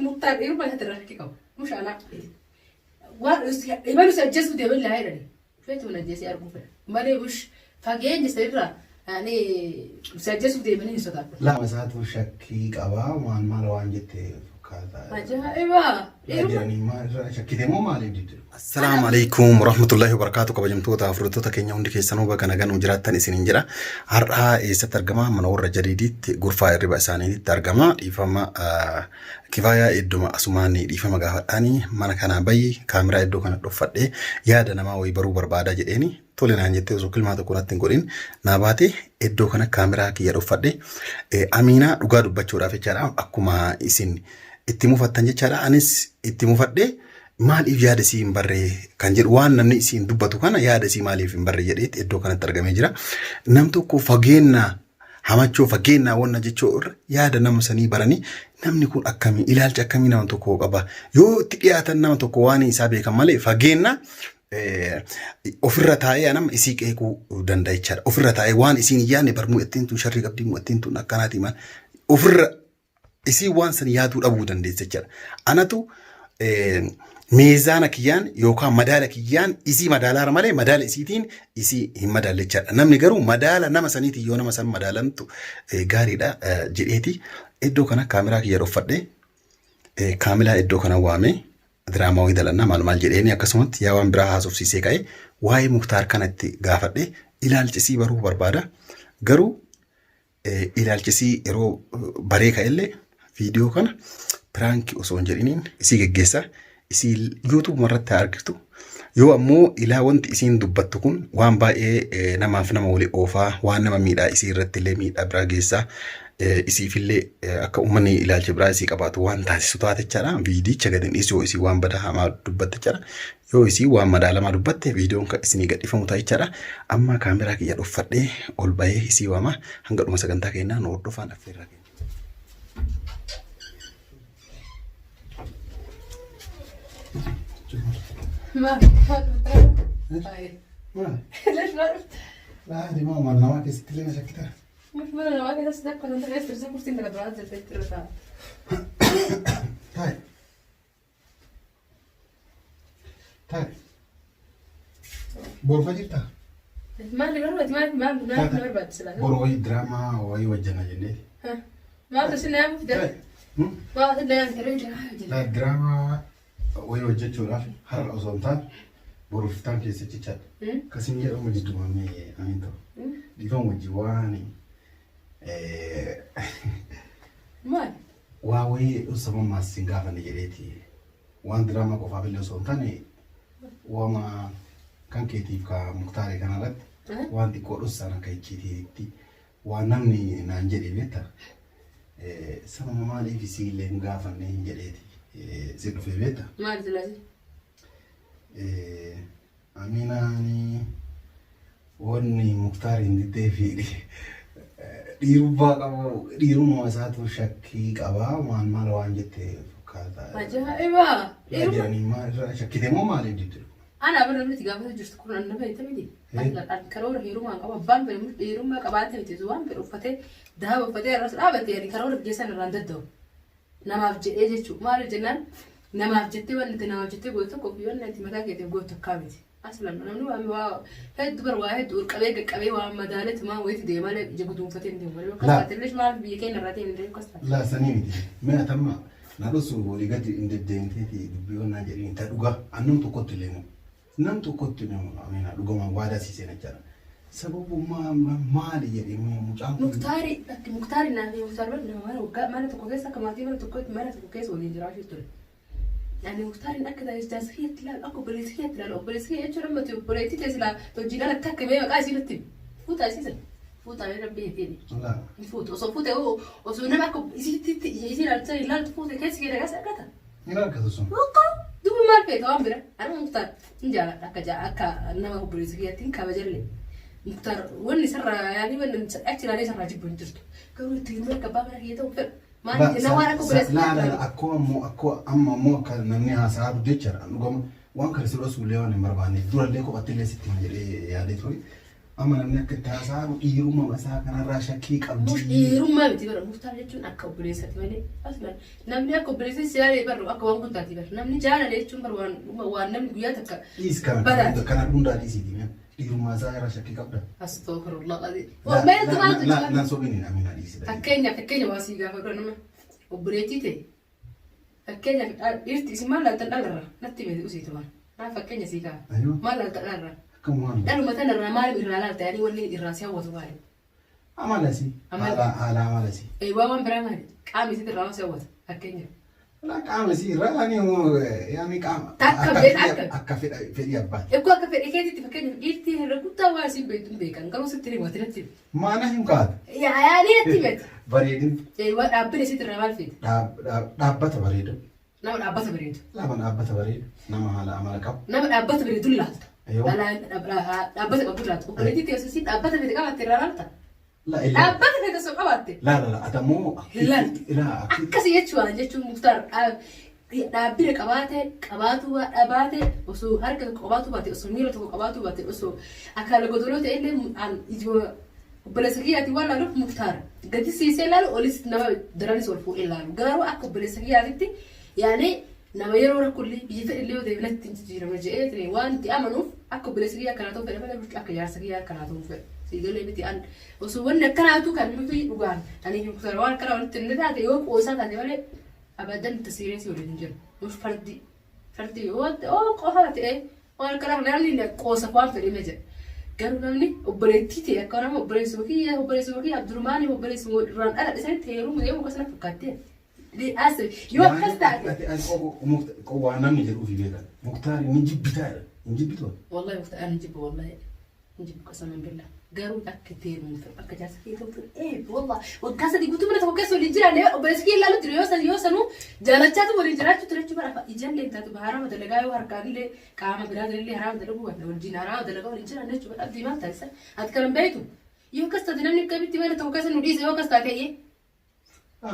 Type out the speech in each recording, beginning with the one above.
Muktaar dhiirummaa isaatti irraa shakkii qaba. Mush anaa. Waan ibalu si ajjeesuu deeman laa jedhani. Feetu na ajjeesee arguu fedha. Malee mush fageenya sanirraa ani si ajjeesuu deemanii hin sodaadhu. Lama isaatu shakkii qaba waan maal waan jette fakkaata. Ajaa'iba! Shakkite moo maaliif didde? Assalaamu alaikum warahmatullahi wabarakatuh kabajamtoota hordoftoota keenya hundi keessanuu baga nagaan nu jiraattan isiniin jedha. Har'a eessatti argama? Mana warra jadiidiitti gurfaa hirriba isaaniitti argama. Dhiifama kifaayaa idduma asumaan dhiifama gaafadhaani mana kanaa bayi kaameraa iddoo kana dhoffadhee yaada namaa wayii baruu barbaada jedheeni tole naan jettee osoo kilmaa tokko natti hin godhin naa baate iddoo kana kaameraa kiyya dhoffadhe. Amiinaa dhugaa dubbachuudhaaf jechaadha akkuma isin itti mufattan jechaadha anis itti mufadhe maaliif yaada isii hin barree kan jedhu waan namni isiin dubbatu kana yaada isii maaliif hin barree jedheetti iddoo kanatti argamee jira. Nam tokko fageenna hamachoo fageennaa wanna jechuu irra yaada nama sanii baranii namni kun akkamii ilaalcha akkamii nama tokko qaba yoo itti dhiyaatan nama tokko waan isaa beekan malee fageenna ofirra taa'ee anam isii qeequu danda'a jechaadha. Ofirra taa'ee waan isiin hin yaadne bar mu'attiin tun sharrii qabdii mu'attiin tun akkanaati maal ofirra isii waan san yaaduu dhabuu dandeessa jechaadha. Anatu meezaana kiyyaan yookaan madaala kiyyaan isii madaalaara malee madaala isiitiin isii hin madaalle jechaadha. Namni garuu madaala nama saniitiin yoo nama san madaalamtu gaariidha jedheeti iddoo kana kaameraa kiyya dhoffadhee kaamilaa iddoo kana waamee diraamaa wayii dalannaa maal maal jedheeni akkasumatti yaa waan biraa haasofsiisee ka'e waa'ee Muktaar kana itti gaafadhe ilaalchisii baruu barbaada. Garuu ilaalchisii yeroo baree ka'ellee viidiyoo kana piraankii osoo hin jedhiniin isii geggeessa. Isii yuutuubuma irratti haa argitu. Yoo ammoo ilaa wanti isiin dubbattu kun waan baay'ee namaaf nama walii oofaa waan nama miidhaa isii irratti illee miidhaa biraa geessaa isiifillee akka uummanni ilaalcha biraa isii qabaatu waan taasisu taate jechaadha. Viidiyicha gadi hin dhiisu yoo isii waan badaa hamaa dubbatte jechaadha. Yoo isii waan madaalamaa dubbatte viidiyoon kan isinii gadhiifamu ta'a jechaadha. Amma kaameraa kiyya dhoffadhee ol bahee isii waama. Hanga dhuma sagantaa keenyaa nu hordofaan affeerraa keenya. Maal? Maal? Maal? Lesh maal dhufte? Laati moo maal namaa keessatti illee na shakkitaa? Muf mana namaa keessatti akka kan ta'e turse kursiin takka duraan jirte itti irra ta'a. Taa'e. Taa'e. Boru jirtaa? Maali barbaadi maali maali maali na barbaachisa laata? Boru wayii diraamaa wayii hojjenna jennee. Maaltu si naamuuf jira? Maaltu naamuuf jira? Jira. Laa diraamaa wayii hojjechuudhaaf har'a osoo hin taane boruuf iftaan keessa jechaadha. Akkasiin jedhamu jidduumamee amiin ta'u. Dhiifama wajjin waan Maali? waa wayii dhossamummaas sin gaafanne jedheeti. Waan diraamaa qofaaf illee osoo hin taane waama kan keetiif ka Muktaarii kanarratti waan xiqqoo dhossaan akka icciitiitti waan namni naan jedhe beekta. Sanuma maaliif isii illee hin gaafanne hin jedheeti si dhufee beekta. Maali silaasi? Aminaani wanni Muktaar hin diddee fi dhiirummaa qabu dhiirummaa isaatu shakkii qaba waan maal waan jette fakkaata. Ajaa'iba! Dhiirummaa. Jedhanii maal irraa shakkite moo maaliif didde? Ana bara namni itti gaafatu jirtu kun anna beekta miti. An karoora heerumaa qaba abbaan fedhe dhiirummaa qabaate miti waan fedhe uffatee daaba uffatee irras dhaabate ani karoora biyya sana irraan dadda'u. Namaaf jedhee jechuudha. Maaliif jennaan namaaf jettee wanni itti namaaf jettee gootu tokko fi wanni ati mataa keetiif gootu takkaa miti. Aslan namni waan waa hedduu bar waa hedduu ol qabee qaqqabee waan madaalee tumaa wayitti deema malee ija guduunfatee hin deemu. Malee akkas Laa. taate illee maal biyya keenya irraa ta'e hin deemu akkas taate. Laa sanii miti. Mee atamma na dhosu walii gadi hin deddeemteeti dubbii onnaa jedhini ta dhugaa an nam tokkotti illee himu. Nam tokkotti illee himu amina dhugama waadaa sii seena jechaadha. Sababummaa maali jedhee mee mucaan kun. Muktaari akki Muktaari naa fi Muktaar bar nama mana waggaa mana tokko keessa akka maatii mana tokko mana tokko keessa waliin jiraachuu ture. Ani Muktaariin akka jaarsa kiyyatti ilaalu akka obboleessa kiyyatti ilaalu obboleessa kiyya jechuun amma obboleettii tee silaa hojii alatti akka mee maqaa isii nutti fuutaa isii sana fuutaa mee rabbii hin fedhi. Laa. Hin fuutu osoo fuute osoo nama akka isiitti isii ilaalcha ilaaltu fuute keessi kee nagaa si argata. Hin argatu sun. Bakka duuba maal feeta waan bira ani Muktaar hin jaaladha akka jaa akka nama obboleessa kiyyaatti hin kabajalle. Muktaar wanni isarraa yaanii wanni achi ilaalee isarraa jibbu hin jirtu. Garuu itti hirmee akka abbaa mana kiyya ta'u fedhu. Maal jenna waan akka obboleessa Laa kiyyaatti laa ilaalu. akkoo ammoo akkoo amma ammoo akka namni haasa'aa jechaadha dhugama waan kana si dhosuu illee waan hin barbaanne durallee kophatti illee sitti hima jedhee yaadee ture. Amma namni akka itti haasa'u dhiirummaa isaa kanarraa shakkii qabdi. Mush dhiirummaa miti bara muftaar jechuun akka obboleessatti malee aslan namni akka obboleessatti si ilaalee barru akka waan guddaati bara namni jaalala jechuun bara waan waan namni guyyaa takka Dhiis kana badaati. kana hundaa dhiisiiti. Dhiirummaa isaa irraa shakkii qabda. Astaghfirullah qadii. Meeltu maaltu jira? Nan sobini namni na dhiisi. Fakkeenyaaf fakkeenya waa sii gaafa dura nama obboleettii ta'e fakkeenyaaf dhiirti isin maal laaltan dhalarra natti himete usiitu waan. Naa fakkeenya sii kaa'a. Ayyo. Maal laaltan dhalarra? Akkam waan. Dhaluma tanarraa maal irraa laalta yaani wanni irraa si hawwatu maali? Amalasi. Amala. Haala haala amalasi. Waa waan biraa maali? Qaamni isiitti irraa si hawwata fakkeenyaaf. La qaama isii irraa ani yaani qaama. Takka akka beek- fedhii- akka. Akka fedha fedhii abbaati. Egguu akka fedhe keetitti fakkeenyaaf dhiirti irra guddaa waa isiin beektu hin beekan garuu sitti ni himate natti hime. Maana hin kaatu. Yaani natti himete. Bareedin Waa dhaabbina isiitti irraa maal feete? dhaabbata bareedu. Nama dhaabbata bareedu. Nama dhaabbata bareedu. Nama haala amala qabu. Nama dhaabbata bareedu laalta. Yoo. Dhaabbata qabdu laalta. Obboleettii teessu isiin dhaabbata fedhe qabaatte irraa laalta. La illa. Dhaabbata fedhe osoo qabaatte. La la la atammoo. Hin laaltu. La akki. Akkasii jechuudha jechuun Muktaar dhaabbina qabaate qabaatu dhabaate osoo harka tokko qabaatu baate osoo miila tokko qabaatu baate osoo akaala godoloo ta'e illee ijuma obboleessa kiyyaati waan laaluuf Muktaar gadi siisee laalu olis nama daranis ol fuudhee laalu garuu akka obboleessa kiyyaatitti yaani nama yeroo rakkollee biyya fedhillee yoo deeme natti hin jijjiiramne jedhee waan itti amanuuf akka obboleessa kiyyaa akkanaa ta'uu fedha malee akka jaarsa kiyyaa akkanaa ta'uu fedha. Siigalee miti an osoo wanni akkanaatu kan nuti dhugaan ani Muktaar waan akkanaa walitti inni taate yoo qoosaa taate malee abadan itti sireesii waliin hin jiru. Nus fardi fardi yoo qofa ta'e waan akkanaa kana namni qoosa waan fedhe jedha. Garuu namni obboleettii ta'e akka nama obboleessuma kiyya obboleessuma kiyya Abdurmaanii obboleessuma irraan dhaladhe sanitti heerumu deemu akkasuma fakkaattee. Yoo akkas taate. Waan namni jedhuufi beekan. Muktaar ni jibbitaa jedha. Hin jibbitu. Wallahi Muktaar hin jibbu wallahi. Hin jibbu qasaman billah. Garuu akka itti heerumu fedhu akka jaarsa kee ta'u fedhu. Ee wallahi waggaa sadii guutuu mana tokko keessa waliin jiraanne obboleessi kee ilaalu jira yoo san yoo sanuu jaalachaatu waliin jiraachuu ture jechuudha bara ijallee hin taatu haraama dalagaa yoo harkaan illee qaama biraa illee haraama dalaguu baanne wajjin haraama dalagaa waliin jiraanne jechuudha abdii maal taasisa ati kan hin beektu yoo akkas taate namni akkamitti mana tokko keessa nu dhiise yoo akkas taate iyyee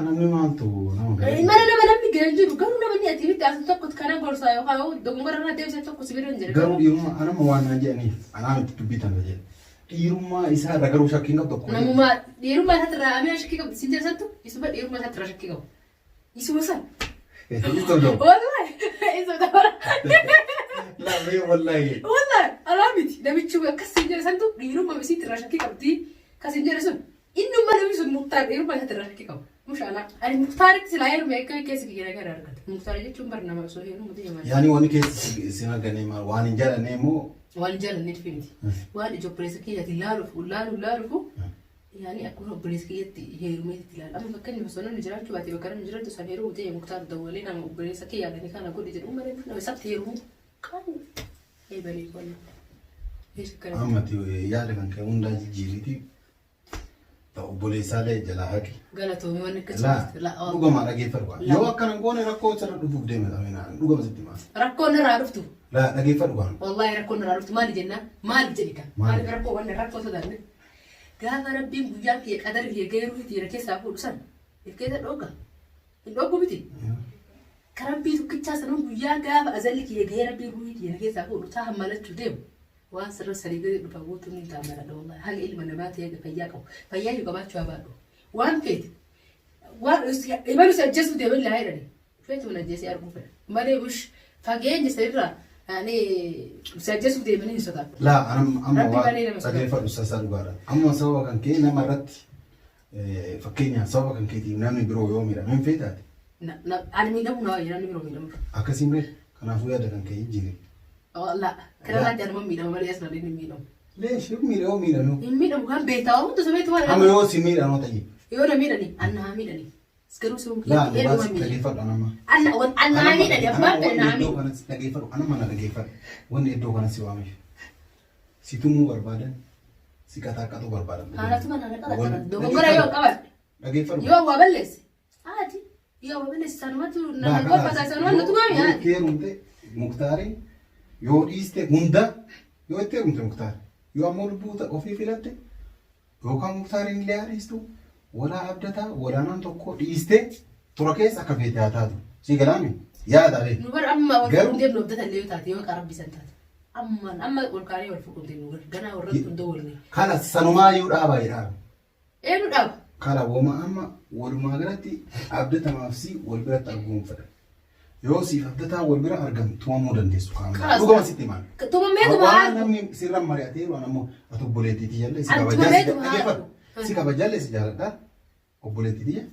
Namni maaltu nama ga'e. Mana nama namni ga'e hin jiru garuu namni ati miti as tokko kana gorsaa yookaan dogongora irraa deebisee tokko si bira hin jiru. Garuu dhiirummaa anama waan naan jedhaniif anaa miti dubbii tana jedhe. Dhiirummaa isaa irra garuu shakkiin qabdu akkuma. Namummaa dhiirummaa isaatti irraa amina shakkii qabdu siin jedhu isuma dhiirummaa isaatti irraa shakkii qabu. Isuma san. Isa ta'u. Wallahi isuma ta'u. Lamee wallahi. Wallahi alaa miti namichi akkas siin jedhe santu dhiirummaa isiitti irraa shakkii qabdi kas hin jedhe sun innummaa namni sun muktaar dhiirummaa isaatti irraa shakkii qabu. Mushaala ani muktaaritti silaa heerume akka keessa kiyya nagaa argata. Muktaar jechuun bar nama osoo heerumu ta'e malee. Yaani wanni keessa si argannee maal waan hin jaalannee immoo. Waan hin jaallanneef miti. Waan ija obboleessa kiyyatti laaluuf laaluuf laaluuf yaani akkuma obboleessa kiyyatti heerumeetti ilaala. Amma fakkeenyaaf osoo namni jiraachuu baate bakka namni jiraatu san heerumu ta'e muktaar dawwalee nama obboleessa kiyyaa kan kana godhi jedhu malee nama isatti heerumu qabu. Eebalee qonna. Amma yaada kan ka'e hundaa jijjiiriiti obboleessaalee jalaa haqi. Galatoomii wanni akka Laa laa dhugamaa dhageeffadhu. Laa. Yoo akkana hin goone rakkoo sirra dhufuuf deema dhamina dhugama sitti maas. Rakkoon irraa dhuftu. Laa dhageeffadhu waan. Wallahi rakkoon irraa dhuftu maali jennaan maali jedhi kan Maali? maaliif rakkoo wanni rakkoo sodaanne gaafa rabbiin guyyaa kiyya qadar kiyya gahee ruuhi tiyya keessaa fuudhu san if keessa dhooga hin dhoogu miti ka rabbii tokkichaa sanuun guyyaa gaafa azalli kiyya gahee rabbiin ruuhii tiyya keessaa fuudhu taa hammalachuu deemu waan sirra sadii gadi dhufa guutuun ni taamaladha wallahi haga ilma namaa ta'e fayyaa qabu fayyaa yoo qabaachuu haa baadhu waan feete waan ibalu si ajjeesuu deeman laa jedhani feetu mana ajjeesee arguu fedha malee bush fageenya sanirraa ani si ajjeesuu deemanii hin sodaatu. Laa anam amma Rabbi waan malee nama sodaatu. dhageeffadhu sassaa dhugaadha. Amma sababa kan kee nama irratti fakkeenyaaf sababa kan keetiif namni biroo yoo miidhame hin feetaati. Ani miidhamuu na wayya namni biroo miidhamu. Akkasiin beeku kanaafuu yaada kan kee jijjiire. Laa kanarraa anuma miidhama malee as malee hin miidhamu. Leesh miidha yoo miidhame. Hin miidhamu kan beektaa hunda sabeetu waan Amma yoo si miidhamoo ta'e. Yoo na miidhani anna haa miidhani. Garuu sun Laa dhugaas dhageeffadhu anamma. Anna anna haa miidhani abbaan fedhe na haa Iddoo miidhani. kanas dhageeffadhu anamma na dhageeffadhu. Wanni iddoo kanas si waameef. Si tumuu barbaadan si qaxaaqatuu barbaadan. Haadhatu mana na qaba dogoggora yoo qabadhe Dhageeffadhu. yoo waa balleesse haati yoo waa balleesse sanumatu nama qofa sanumatu nu tumaami Yoo haati. itti heerumte Muktaari yoo dhiiste hunda yoo itti heerumte Muktaari yoo ammoo lubbuu ofii filatte yookaan Muktaariin illee haa dhiistu walaa abdataa walaa nam tokko dhiiste tura keessa akka feete haa taatu. Si galaami yaada bee. Nu bara amma wal Garuu- deemnu abdata illee yoo taate yoo qarabbisan taate. Ammaan amma ol kaanee wal fuudhuun deemu ganaa warratti hin dawwalne. Kana sanumaayyuu dhaabaa jedhaa. Eenyu dhaaba? Kana woma amma walumaa galatti abdatamaaf si wal biratti arguun fedha. Yoo siif abdataa wal bira argamu tumamuu dandeessu kaamilaa. Kalas. Dhugama sitti himaan. Tumamee tuma Waan haadhu. namni sirra mari'atee waan ammoo ati obboleettii tiyyallee si Ani kabajaa tumamee si tuma dhaggeeffadhu. haadhu. Si kabajaallee si jaaladha obboleettii tiyya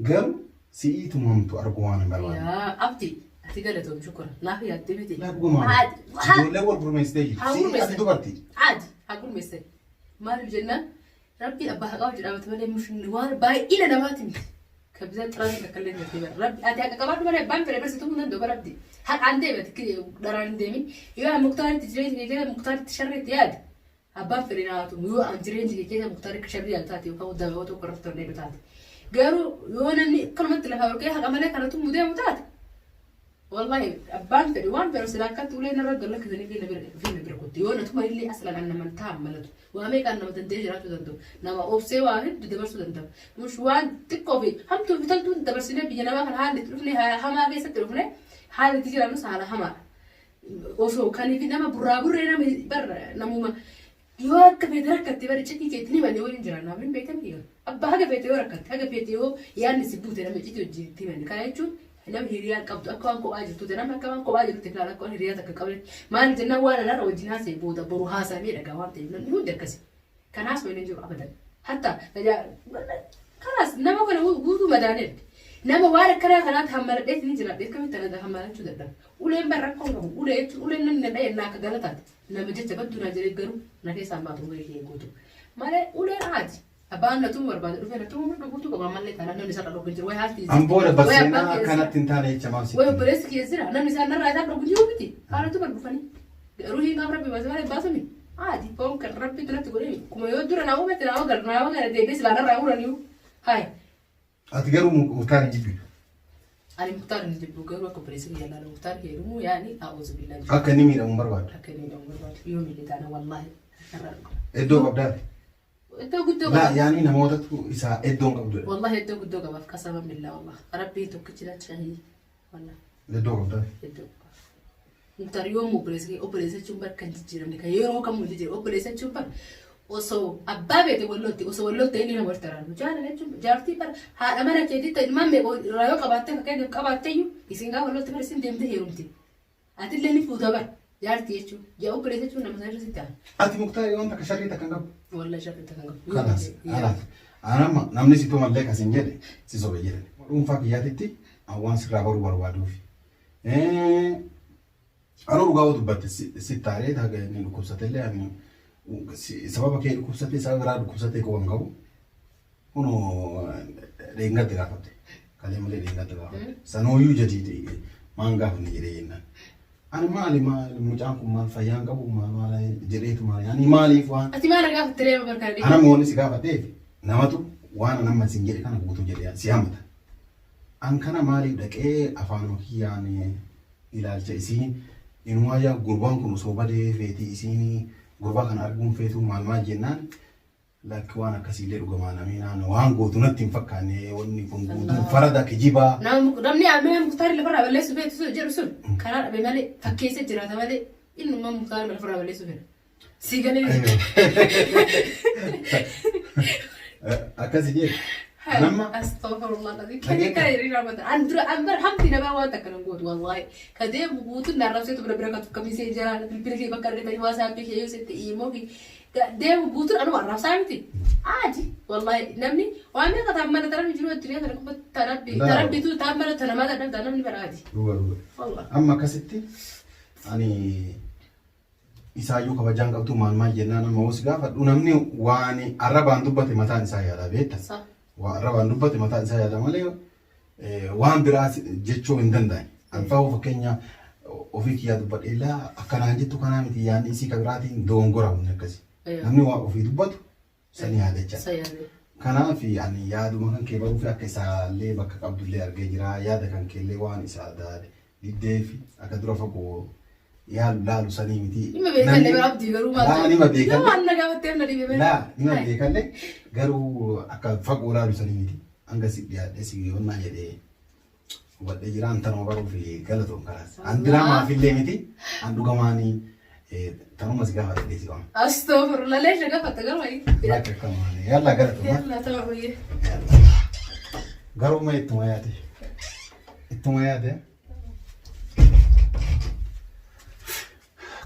garuu si'ii tumamtu arguu waan hin barbaanne. Yaa abdi ati galatoom shukura naaf yaaddee miti. Laa dhugumaan Haadhi haa ijoollee wal gurmeessitee jirti. haa Si'ii ati gurmeessan. dubartii. Haadhi haa gurmeessan. Maaliif jennaan Rabbi abbaa haqaa hojii dhaabate malee mushinni waan baay'ina namaati miti. Kan bisaan xiraanii takka illee jirti bara. Rabbi ati haqa qabaadhu malee abbaan fedhe barsiituu hin danda'u bara abdi. Haqaan deemi ati dharaan hin deemin. Yoo an muktaaritti jireenya kee keessa muktaaritti sharriitti yaade abbaan fedhe naa tumu yoo an jireenya kee keessa muktaaritti sharrii yaadu taate yookaan daboo tokko irratti tollee taate. Garuu yoo namni akkanumatti lafaa ol ka'ee haqa malee kana tumu deemu taate Wallahi abbaan fedhe waan fedhe silaa akkatti ulee narra gad lakkisanii illee na bira dhufee na bira kutte yoo na tuman illee aslan an naman ta'an malatu waa meeqaan nama danda'ee jiraachuu danda'u nama obsee waa hedduu dabarsuu danda'u mush waan xiqqoo fi hamtuu fi toltuun dabarsinee biyya namaa kana haalli itti dhufne haala hamaa keessatti dhufne haalli itti jiraannus haala hamaadha osoo kanii fi nama burraa burree nama bar namuma Yoo akka feete rakkatte bar iccitii kee itti hin himanne waliin jiraanna hin beektan dhiira. Abbaa haga feete yoo rakkatte haga feete yoo yaadni si buute nama iccitii wajjin itti himanne. Kana jechuun nama hiriyaa qabdu akka waan kophaa jirtuuti namni akka waan kophaa jirutti ilaala akka waan hiriyaa takka qabnetti. Maaliif jennaan waan anarra wajjin haasa'e booda boru haasa'amee dhagaa waan ta'eef namni hundi akkasi. Kanaas waliin hin jiru abadan. Hatta kanaas nama kana guutuu madaaneerti. Nama waan akkanaa kanaatti hammaladheetti ni jiraadhe akkamitti ana hammalachuu dadhaba. Uleen bar rakkoo hin qabu. Ulee jechuun uleen namni na dha'e naa akka galataati. Nama jecha badduu naa jedhee garuu na keessaa hin baatu umurii kiyya guutuu. Malee uleen haati. Abbaan na tumuu barbaade dhufee na tumuu mirga guutuu qaba ammallee taanaan namni isarra dhorku hin jiru. Wayi haati An jirti. booda Wayi barseenaa abbaan kiyya jira. akkanatti hin taane jecha maal sitti Wayi hima? obboleessi kiyya jira. Namni isaan narraa isaan dhorku hin jiru miti. Haala tuman dhufanii. Garuu hin qabu rabbi baase malee baasumi. Haati foon kan rabbi natti godhee kuma yoo dura naa uumate naa gara naa gara deebi'ee silaa narraa uraniyu. Hayi. Ati garuu Muktaar hin jibbitu. Ani Muktaar hin jibbu garuu akka obboleessa kiyya laala Muktaar heerumuu yaani a'uuzu billaahi. Akka inni miidhamu hin barbaaddu. Akka inni miidhamu barbaadu yoo miidhe taana wallaahi irraa dhuga. Iddoo qabdaati. Iddoo guddoo Laa qaba. yaani namootatu isaa iddoo hin qabdudha. Wallahi iddoo guddoo qabaaf qasaman billaa wallahi. Rabbii tokkichi lacha shahii. Wallahi Iddoo qabdaati. iddoo qaba. Muktaar yoom obboleessa kee obboleessa jechuun bar kan jijjiiramne kan yeroo kamuu hin jijjiiramne obboleessa jechuun bar osoo abbaa beete wallootti osoo wallootti inni nama walitti araarmu jaalala jechuun jaartii bar haadha mana keetii ta'e ilmaan meeqa irraa yoo qabaatte fakkeenyaaf qabaatte iyyuu isin gaafa wallootti bar isin deemte heerumti atillee ni fuuta bar jaartii jechuun yaa obboleessa jechuun nama sana sitti aana. Ati Muktaar waan takka sharrii takka hin qabdu. Wallahi sharrii takka hin qabu. Kalaas kalaas. Anamma namni si tumallee kasin jedhe si sobe jedhan. Dhuunfaa kiyyaatitti an waan sirraa baruu barbaaduufi. Anuu dhugaa yoo dubbatte sitti aaree haga inni dhukkubsatellee ani sababa kee dhukkubsatee sababa biraa dhukkubsatee quba hin qabu. Kunoo dheengadde gaafatte. Kalee malee dheengadde gaafatte. Sanooyyuu jadiidi maan gaafanne jedhee jennaan. Ani maali maali mucaan kun maal fayyaa hin qabu maal maal jedheetu maali ani maaliif waan. Ati maal gaafatte reema barkaadhe? Ana moonni si gaafatteef namatu waan an amma sin jedhe kana guutuu jedhee si hammata. An kana maaliif dhaqee afaanuma kiyyaan ilaalcha isii inumaa yaa gurbaan kun osoo badee feetii isiin gurbaa kana arguun feetuu maal maal jennaan lakki waan akkasiillee dhugamaan amiinaan waan gootu natti hin fakkaanne wanni kun guutuun farada kijibaa. Namni amina muktaari lafarraa balleessu feetu sun jedhu sun karaa dhabe malee fakkeessa jiraata malee innummaa muktaari lafarraa balleessu fedha. Sii galee. Akkasi jee. Nama Astaghfirullah alazim. Kani kana hiriira mata. An dura an bar hamti namaa waan takka nan gootu wallahi. Ka deemu guutuun na arrabseetu bira bira katu kamisee jira bilbila kee bakka argatanii WhatsApp kee yoo sette imo fi deemu guutuun anuma arrabsaa miti. Aadi wallahi namni waan meeqa taan mana tarabbi jiru addunyaa kana kuma tarabbi tarabbitu taan mana tanamaa dadhabda namni bara aadi. Dhuga dhuga. Wallah. Amma akkasitti ani isaayyuu kabajaan qabdu maal maal jennaan amma hoo si gaafadhu namni waan arrabaan dubbate mataan isaa yaada beekta. Sa. Waan arrabaan dubbate mataan isaa yaada malee waan biraa jechuu hin danda'an. Anfaa fakkeenya ofii kiyyaa dubbadhe illaa akkanaan jettu kanaa miti yaadni isii ka biraatiin dogongora wanni akkasii. Namni waan ofii dubbatu san yaadachaa. Sa yaade. Kanaaf ani yaaduma kan kee baruufi akka isaallee bakka qabdullee argee jira. Yaada kan keellee waan isaa diddeef akka dura fagoo yaalu laalu sanii miti. Dhimma beekallee bara abdii garuu maal Laa nima beekallee. Yoo waan na gaafatteef na dhibe Laa nima beekallee garuu akka fagoo laalu sanii miti. Hanga si dhiyaadhee si yoonnaa jedhee hubadhee jira. An tanuma baruuf galatoon kalaas. An diraamaaf illee miti. An dhugamaanii Tanuma si gaafadhe dhiisi waan. Astaghfirullah leesha gaafatta garuu ayi. Lakki akkama yalla galatuma. Yalla ta'u iyyee. Garuu mee ittuma yaade. Ittuma yaade.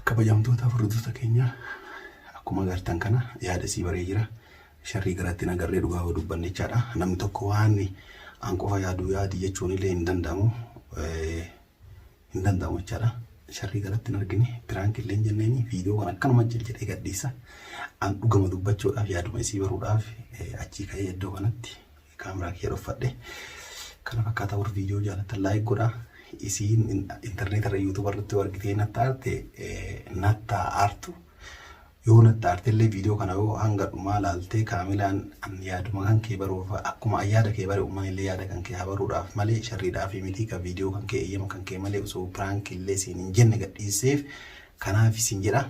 Kabajamtoota hordoftoota keenya akkuma agartan kana yaada isii baree jira. Sharrii garaatti hin agarree dhugaa yoo dubbanne jechaadha. Namni tokko waan an qofa yaadu yaadi jechuun illee hin danda'amu. Hin danda'amu jechaadha. Sharrii garatti hin argine piraank illee hin jenneeni viidiyoo kan akkanuma jal jedhee gadhiisa. An dhugama dubbachuudhaaf yaaduma isii baruudhaaf achii ka'ee iddoo kanatti kaameraa kiyya dhoffadhe. Kana fakkaata warri viidiyoo jaallattan like godhaa. Isiin intarneeta irra yuutuuba irratti yoo argitee natti aarte natti aartu. Yoo natti aartellee viidiyoo kana yoo hanga dhumaa laaltee kaamilaan an yaaduma kan kee baruuf akkuma an yaada kee bare uummanni illee yaada kan kee haa baruudhaaf malee sharriidhaaf miti kan viidiyoo kan kee eeyyama kan kee malee osoo piraank illee siin hin jenne gadhiiseef kanaaf isin jedha.